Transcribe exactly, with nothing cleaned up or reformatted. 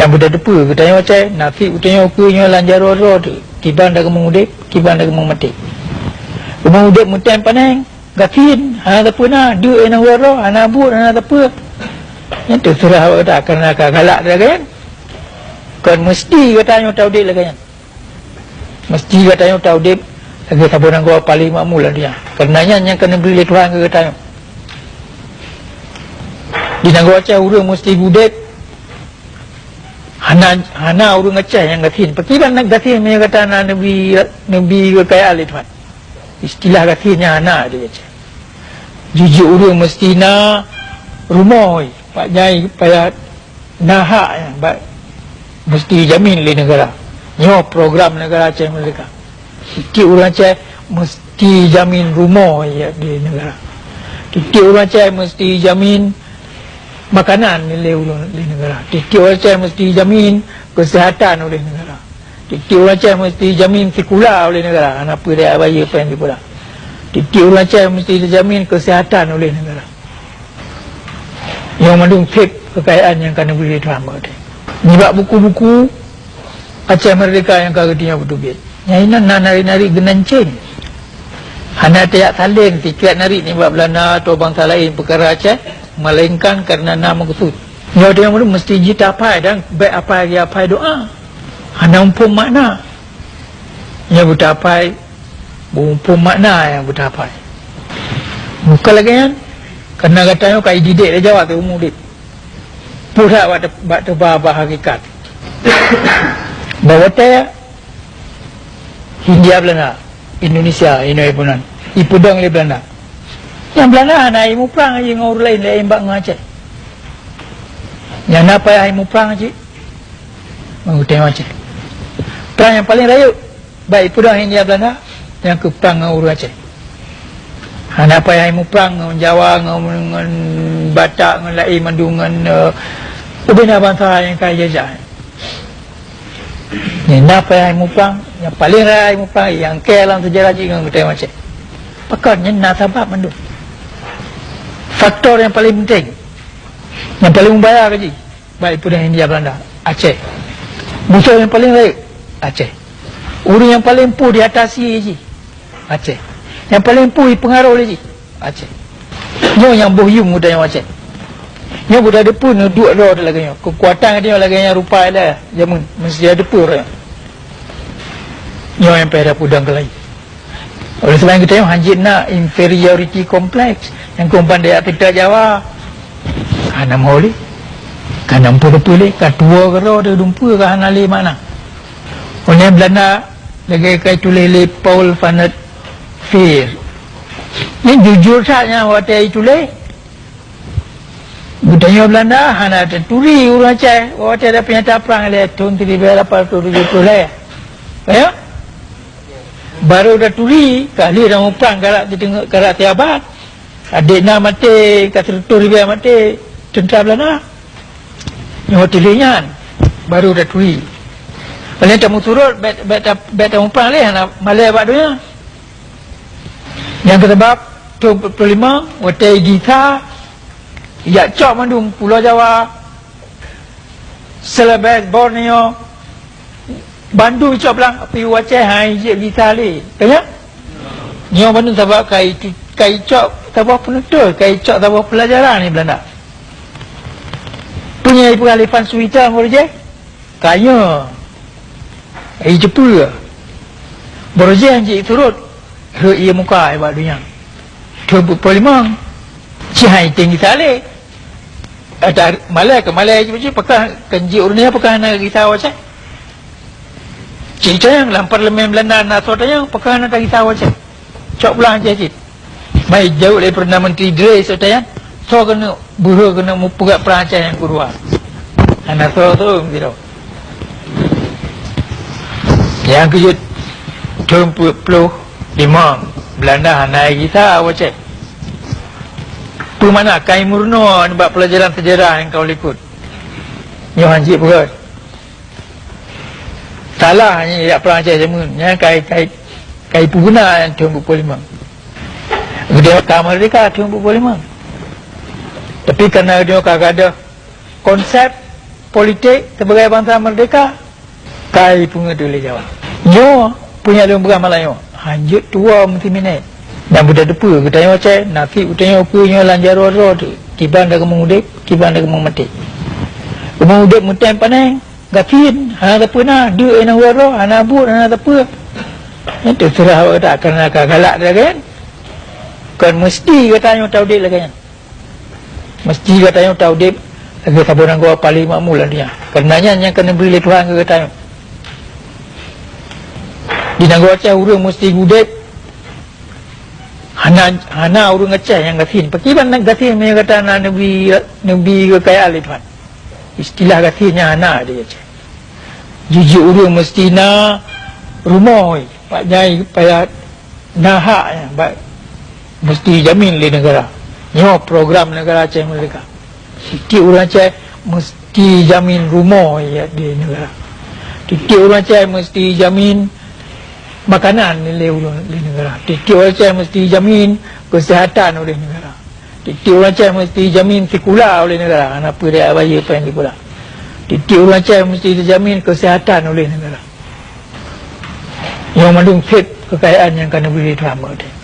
Nyang beuteupeue geutanyoe Aceh, naseb geutanyoe keu nyoe lam jaroe droe teuh, kiban takeumong udeb, kiban takeumong maté. Keumong udeb meutem paneng, gasien, hana sapeue na, deuk nyang uroe-uroe, hana buet, hana sapeue. Nyan teuseurah bak gata, kareuna ka galak lagée nyan. Kon meuseuti geutanyoe taudeb lagée nyan. Meuseuti geutanyoe taudeb lagée saboh nanggroe paleng makmu lam dônya. Kareuna nyan nyang ka neubri lé Tuhan keu geutanyoe. Di nanggroe Aceh ureuëng meuseuti udeb hana, hana ureuëng Aceh nyang gasien. Pakriban gasien meunyoe gata na neubi, neubi keukayaan lé Tuhan. Istilah gasien nyan hana di Aceh. Jijok ureuëng meuseuti na rumoh, Pak Nyai payah na hak nyan bak meuseuti jamin lé neugara. Nyoe program neugara Aceh Merdeka. Tieb-tieb ureuëng Aceh meuseuti jamin rumoh lé neugara. Tieb-tieb ureuëng Aceh meuseuti jamin makanan lé ureuëng lé neugara. Tieb-tieb ureuëng Aceh meuseuti jamin keuseuhatan oleh neugara. Tieb-tieb ureuëng Aceh meuseuti jamin sikula oleh neugara, hana peue daya bayeue péng sikula. Tieb-tieb ureuëng Aceh meuseuti jamin keuseuhatan oleh neugara. Nyoe mandum seb keukayaan nyang ka neubri lé Tuhan bak geutanyoe. Nibak buku-buku Aceh Merdeka nyang ka geutanyoe peuteubiet, nyan inan na narit-narit geunanceng. Hana tajak saleng tiket narit nibak Belanda atawa bansa laén peukara Aceh, melainkan kareuna na meukeusut. Nyoe tanyoe meuseuti jih tapai dan bék apai lagée apai doá. Hana muphom makna. Nyoe beutapai, muphom makna nyang beutapai. Bukon lagée nyan, kareuna gata nyoe ka ididek lé Jawa siumu udeb. Peue that bak te-, bak teuba bak hakikat. Bak watée Hindia Belanda, Indonesia, inoe ipunan, ipeudong lé Belanda. Nyang Belanda hana imuprang jih ngon ureuëng laén, laén bak ngon Aceh. Nyang na payah imuprang cit ngon geutanyoe Aceh. Prang nyang paleng rayeuk bak ipeudong Hindia Belanda, nyang keuh prang ngon ureuëng Aceh. Hana payah imuprang ngon Jawa, ngon, ngon Batak, ngon laén mandum, ngon, eh, ubena bansa nyang ka ijajah. Nyang na payah imuprang, nyang paleng raya imuprang, nyang keu lam sejarah jih ngon geutanyoe Aceh. Pakon nyan na sabab mandum. Faktor nyang paleng penting, nyang paleng mubaya keu jih, bak ipeudong Hindia Belanda, Aceh. Musoh nyang paleng rayeuk, Aceh. Ureuëng nyang paleng puih diatasi jih, Aceh. Nyang paleng puih ipeungaroh lé jih, Aceh. Nyoe nyang boh yuem geutanyoe Aceh. Nyoe beutadeue peue neuduek droe lagée nyoe. Keukuatan geutanyoe lagée nyan rupa ilée jameun meuseuti tadeue peue droe nyoe. Nyoe nyang payah tapeudong keulayi. Oleh sebab nyan geutanyoe hanjeuet na inferiority complex nyang keu umpan daya teuka Jawa. Hana meuhôi lé, ka na peue-peue lé, ka tuwoe keudroe teuh dumpeue ka hana lé makna. Oleh Belanda lagée ka ituléh lé Paul van der Veer. Nyan jujur that nyan watée ituléh. Geutanyoe Belanda hana taturi ureuëng Aceh watée ada peunyata prang lé thon siribée lapan ratus tujoh ploh lhée. Ya? Barô taturi ka lheueh tamuprang karab siteungoh, karab siabat. Adék na maté, ka sireutôh ribée maté teuntra Belanda. Nyoe watée lheueh nyan barô taturi. Oleh tameusurot bék, bék ta-, bék tamuprang lé hana malée bak donya. Nyang keusabab, thon peuet ploh limong watée gisa ijak cok mandum Pulo Jawa, Celebes, Borneo, bandum icok blang, tapi u Aceh hai jeuet gisa lé. Ka nyan? Nyoe bandum sabab ka itu, ka icok saboh peunutôh, ka icok saboh peulajaran di Belanda. Peue nyang ipeugah lé Van Swieten baroe jih? Ka nyoe. Ijeupeue. Baroe jih han jeuet surot. Rhot ie muka bak donya. Thon peuet ploh limong. Ci hai teueng gisa lé. Ada malée keu malée jih, pakon kan jih ureuëng nyan pakon hana gisa u Aceh. Cit tanyong lam parlemen Belanda na soe tanyong pakon hana tagisa u Aceh. Cok pulang Aceh cit. Mai jaweueb lé Perdana Menteri Dre soe tanyong, soe keuneuk beuhe keuneuk mupeugah prang Aceh nyang keudua. Hana soe tu sidroe. Nyang keujeuet thon peuet ploh limong Belanda hana gisa u Aceh. Peue makna kai meurunoe nibak peulajaran sejarah nyang ka u likot. Nyoe han jeuet peugah. Salah nyan jak prang Aceh jameun. Nyan kai, kai, kai peuguna nyan thon peuet ploh limong. Geutanyoe ka meurdeka thon peuet ploh limong. Tapi kareuna geutanyoe ka gadôh konsep politik sebagai bansa merdeka, kai peungeut lé Jawa. Nyoe peue nyang lôn peugah malam nyoe, hanjeuet tuwoe meusiminét. Dan beuteupeue geutanyoe Aceh, nasib geutanyoe peue nyoe lam jaroe droe teuh, kiban takeumeuudép, kiban takeumeumaté. Keumeuudép meutem panéh, gasien, hana sapeue na, deuk nyang uroe droe, hana buet, hana sapeue. Nyan teuseurah awak gata, kareuna ka galak lagée nyan. Kon meuseuti geutanyoe taudép lagée nyan. Meuseuti geutanyoe taudép lagée saboh nanggroe paleng makmu lam dônya. Kareuna nyan nyang ka neubri lé Tuhan keu geutanyoe. Di nanggroe Aceh ureuëng meuseuti udép hana, hana ureuëng Aceh nyang gasien. Pakriban gasien meunyoe gata na neubi, neubi keukayaan lé Tuhan. Istilah gasien nyan hana di Aceh. Jijak ureuëng meuseuti na rumoh, pak nyai payah na hak nyan, bak meuseuti jamin lé neugara. Nyoe program neugara Aceh Merdeka. Tieb-tieb ureuëng Aceh meuseuti jamin rumoh lé neugara. Tieb-tieb ureuëng Aceh meuseuti jamin makanan lé ureuëng, lé neugara. Tieb-tieb ureuëng Aceh meuseuti jamin keuseuhatan oleh neugara. Tieb-tieb ureuëng Aceh meuseuti jamin sikula oleh neugara, hana peue daya bayeue péng sikula. Tieb-tieb ureuëng Aceh meuseuti teujamin keuseuhatan oleh neugara. Nyoe mandum seb keukayaan nyang ka neubri lé Tuhan bak geutanyoe.